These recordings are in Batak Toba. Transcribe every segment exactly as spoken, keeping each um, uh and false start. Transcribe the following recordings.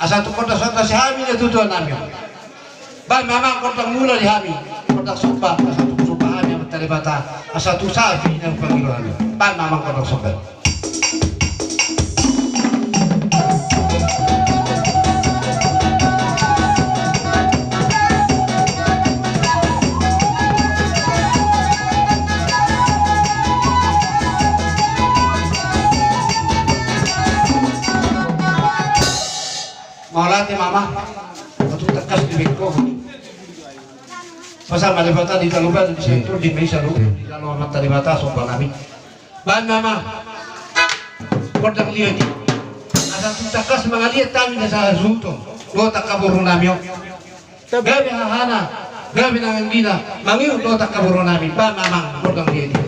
Asa tung gondang somba si hami na tutuan nami on. Baen ma amang gondang mula di hami, gondang somba, asa tung somba hami Amanta Debata, asa tung sapi na hupangilo hami. Baen ma amang gondang somba. Mauliate ma amang. Atu tangkas di bengko. Pasal ma Debata di taluban di sentul di mesa lu di dalam Amanta Debata somba nami. Baen ma amang gondang liat i. Asa tung tangkas mangaliat hami na sasuhuton. Dohot angka boru nami on. Gabe hahana, gabe nang anggina, mangihut dohot angka boru nami, baen ma amang gondang liat i.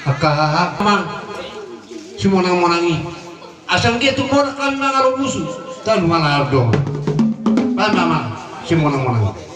Angka haha, amang, simonang-monang i. Asa anggiat tumompa hami mangalo musu, tanu mangalo do. Bahen ma, amang, simonang-monang i.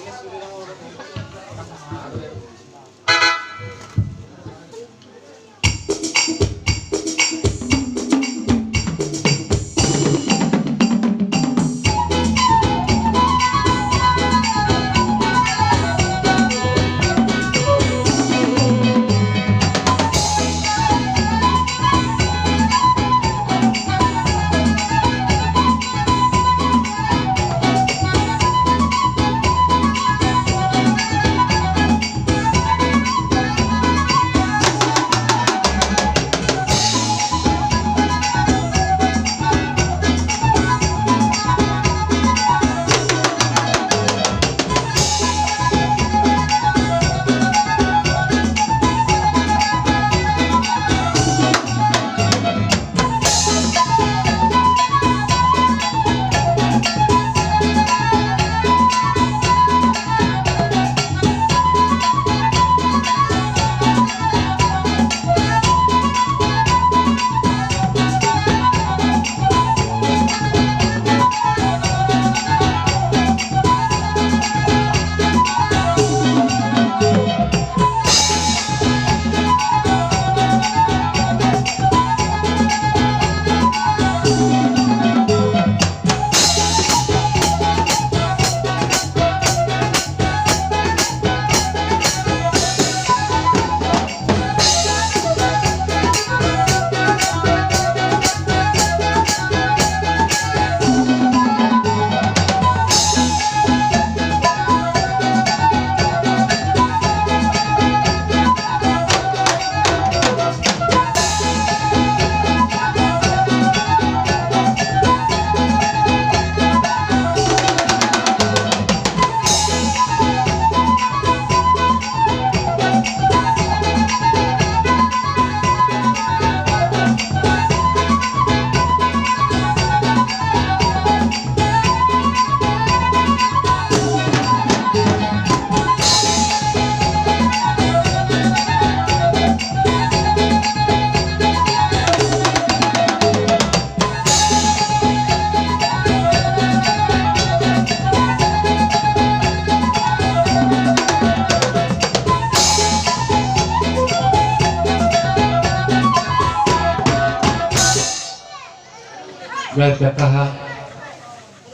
Baik, dah, kaha.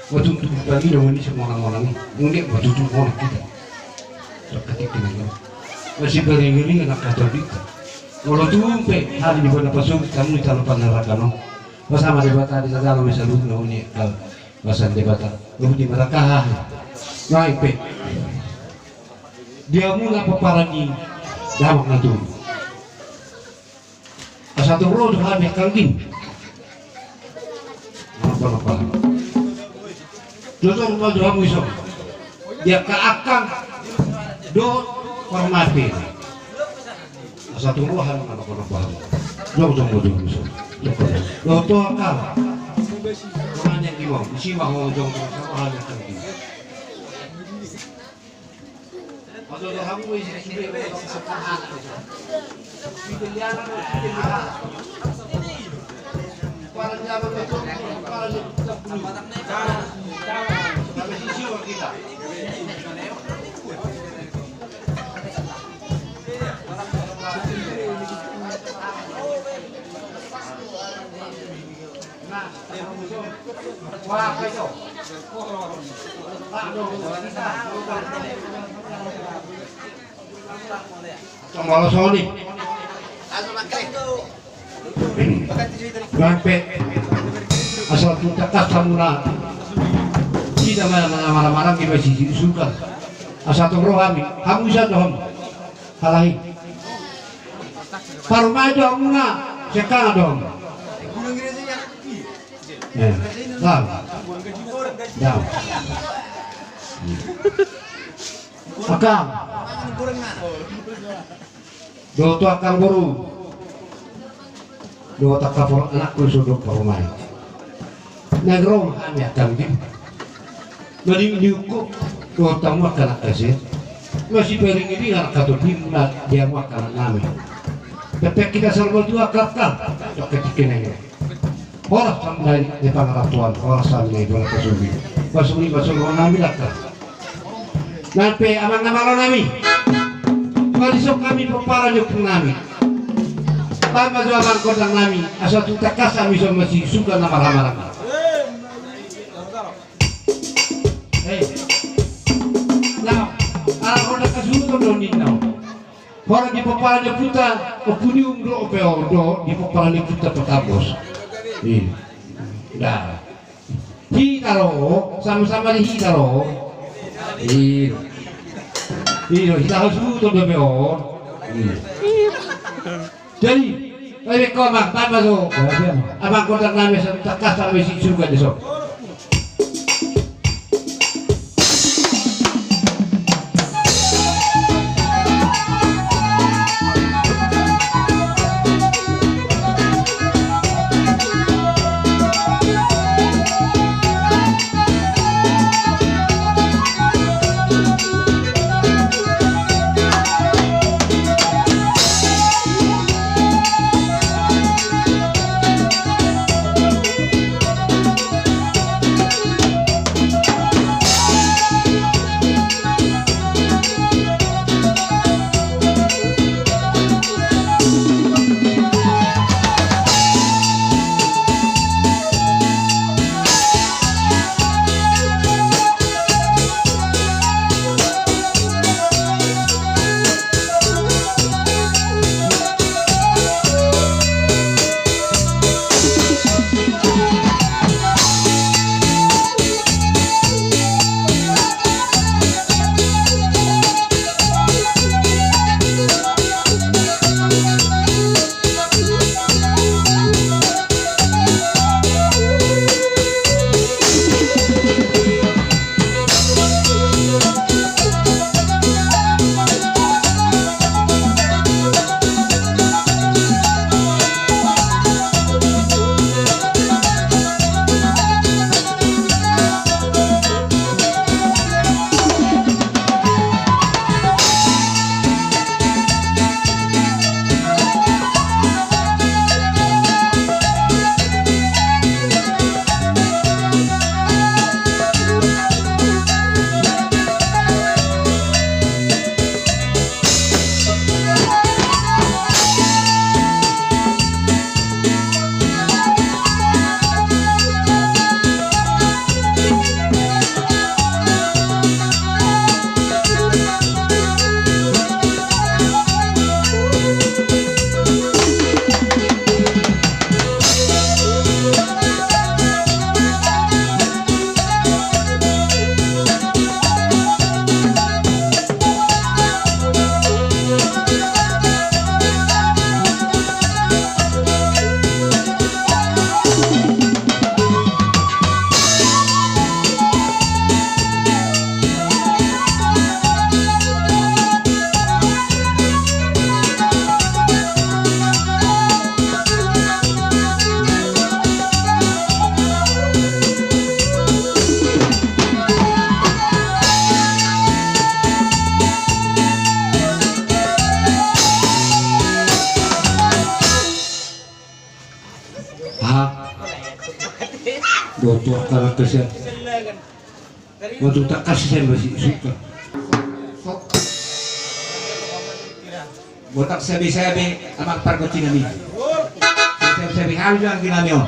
Matutu pagi na wani simonang-monang i. Mungkin matutu monang hita. Sakatik ini. Masih beriring-iring anak kata hita. Molo tung pe hami di bona pasuk, tamu di talo panarakan on. Pasama Debata di sagala masa luhut na uni kal. Pasan Debata. Luhut di marakaha. Nai pe. Dia mula peparangi. Damak na tung. Asa tung ro do hami angka anggi. Napa napa. Tutu ma jo hamu ison. Dia ka angka do parmate. Asa tung ro hami napa napa. Jong jong ma jo hamu ison. Jong jong. Tutu angka. Tongan yang di bawah. Isi ma ho jong jong sama hami angka anggi. Molo songon i. Nang pe. Asa tung tangkas hamuna. Ida ma na marang-marang iba sisi suka. Asa tung ro hami. Hamu ison do hamu. Halahi. Parumaen do hamuna, sengkang do hamu. Eh, lam. Lam. Akang. Dohot tu akang boru. Dohot angka pola anakku so dohot parumaen. Naeng ro hami angka anggi. Mani niukup dohot hamu angka anak hasea. Masibering i di angka tondimuna di hamu angka anak nami. Tapi kita serba dua kakak. Kakak kita ini. Horas sampai di pangarak Tuhan, horas sampai di pangarak Tuhan. Pasuri, pasuri, nami lakar. Nang pe amang na malo nami. Palisok hami pomparan ni ompung nami. Tamba jo amang gondang nami, asa tung tangkas hami songon masisuka na marhamaranggi. Eh. Nah, ala gondang hasuhuton do ninna on. Horas di pomparan ni ompunta, ompu ni um do, ompu on do, di pomparan ni ompunta Petambos. Iya. Nah. Hita ro, sama-sama di hita ro. Iyo. Iyo, hita hasuhuton dope on. Iyo. Jadi, oi, beko, Amang, tamba jo. Amang gondang nami, asa tangkas hami sian surga dison. Ah. Boto, tangkas sian. Boto, tangkas sian, masisuka. Boto, sabe-sabe, amang pargonsi nami. Sabe-sabe, hami jo anggi nami on.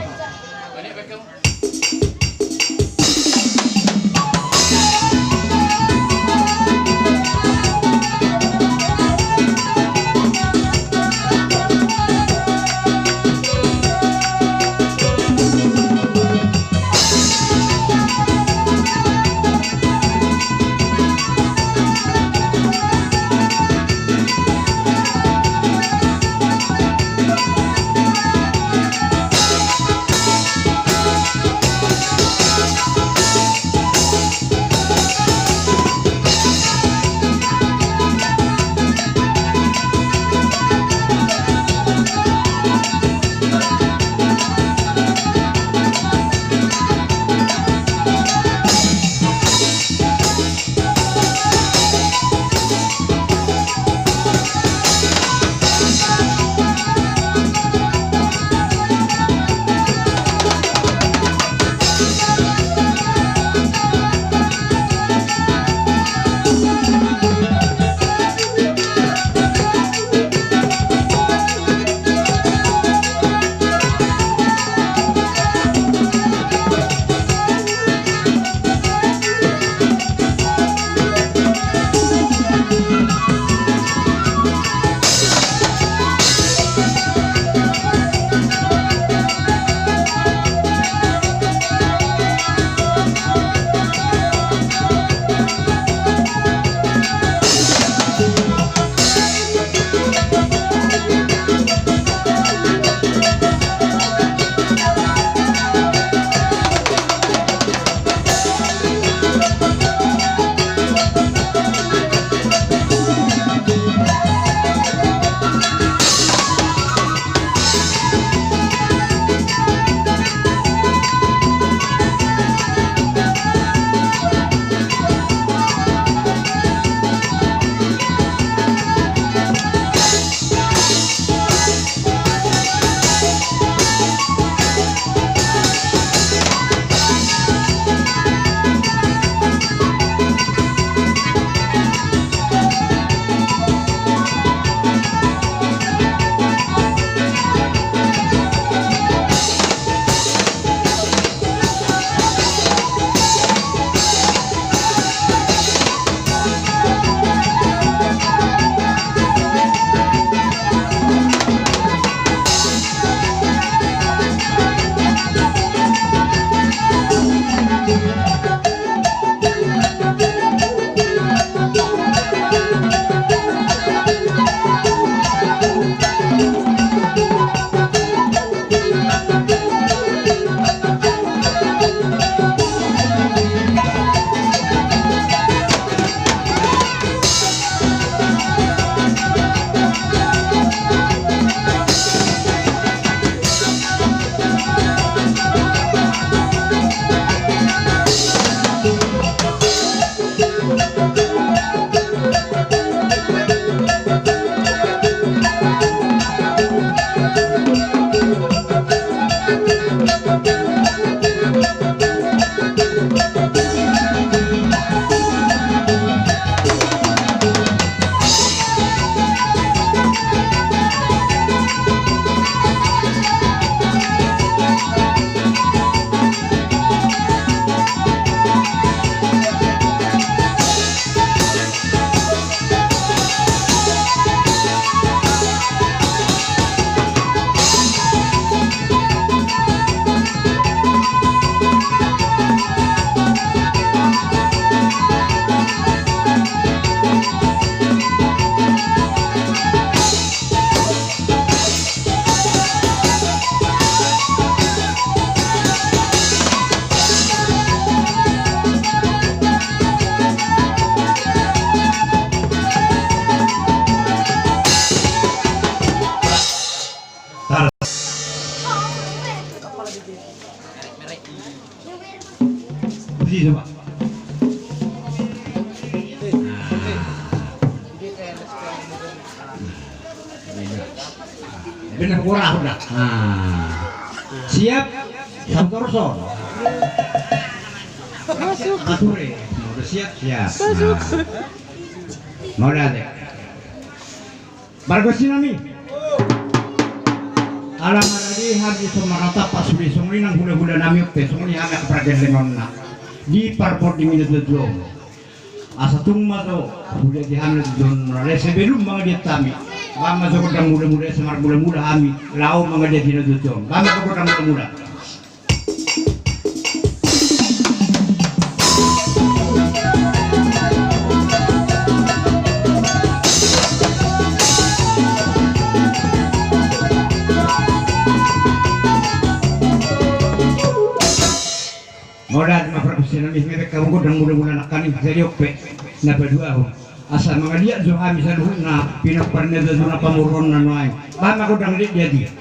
Coba. Nah. Bener, kurang udah. Nah. Siap? Santoso. Masuk. Ature. Udah siap? Siap. Masuk. Nah. Mau lihat, ya? Marga sinami. Ala maradi hami so marata pas sude songon i nang hulahula nami ope songon i hami angka pargellenganna. Di parpording i na tuatua on. Asa tung ma jo huliati hami na tuatua on, lae sebelum mangaliat hami. Baen ma jo gondang mulamula, asa marmulamula hami laho mangaliati na tuatua on. Baen ma jo gondang mulamula. Mauliate ma pargonsi nami, mepek hamu gondang mulamula nangkaning, jadi ope na paduahon. Asa mangaliat jo hami saluhutna pinompar ni na tuatua on, pamoruonna nuaeng. Baen ma gondang liat di atas i.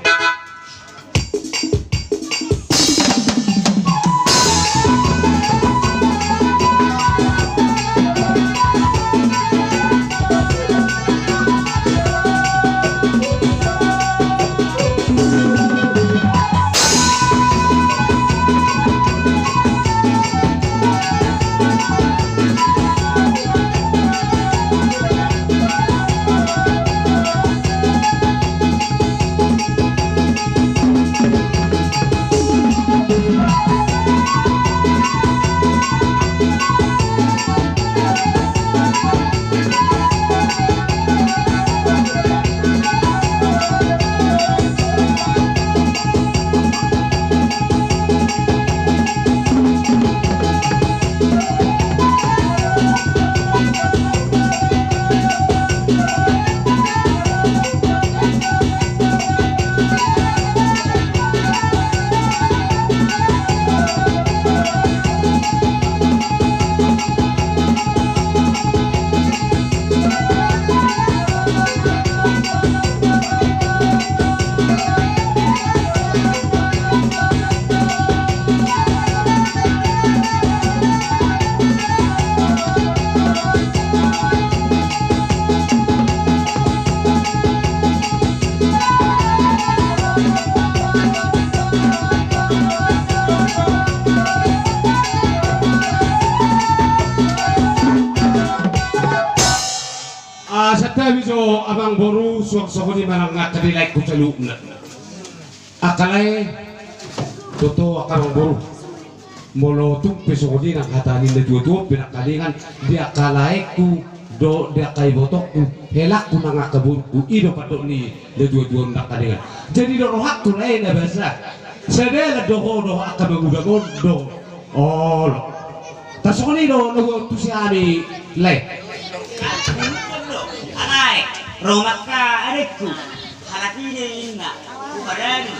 Ah, santabi jo amangboru, suang songon i ma nang angka laengku saluhutna. Angka lae, toto angka amangboru. Molo tung pe songon i nang hata ni na tuatua on pe nangkaningan, di angka laengku dohot di angka ibotongku, helangku nang angka borungku, i do pandok ni na tuatua on nangkaningan. Jadi do rohangku lae na basa, sada do ho dohot angka mangudang on do. Olo. Tarsongon i do na huantusi hami, lae. Alai, ro ma angka adekku. Halak i ninna. Huparani.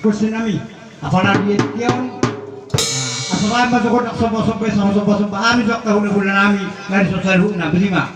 Kursi nami, apalagi etion. Asa baen ma jokon dak somba somba, somba somba, ami jokon hula hula nami, nari sosai huna, beli ma.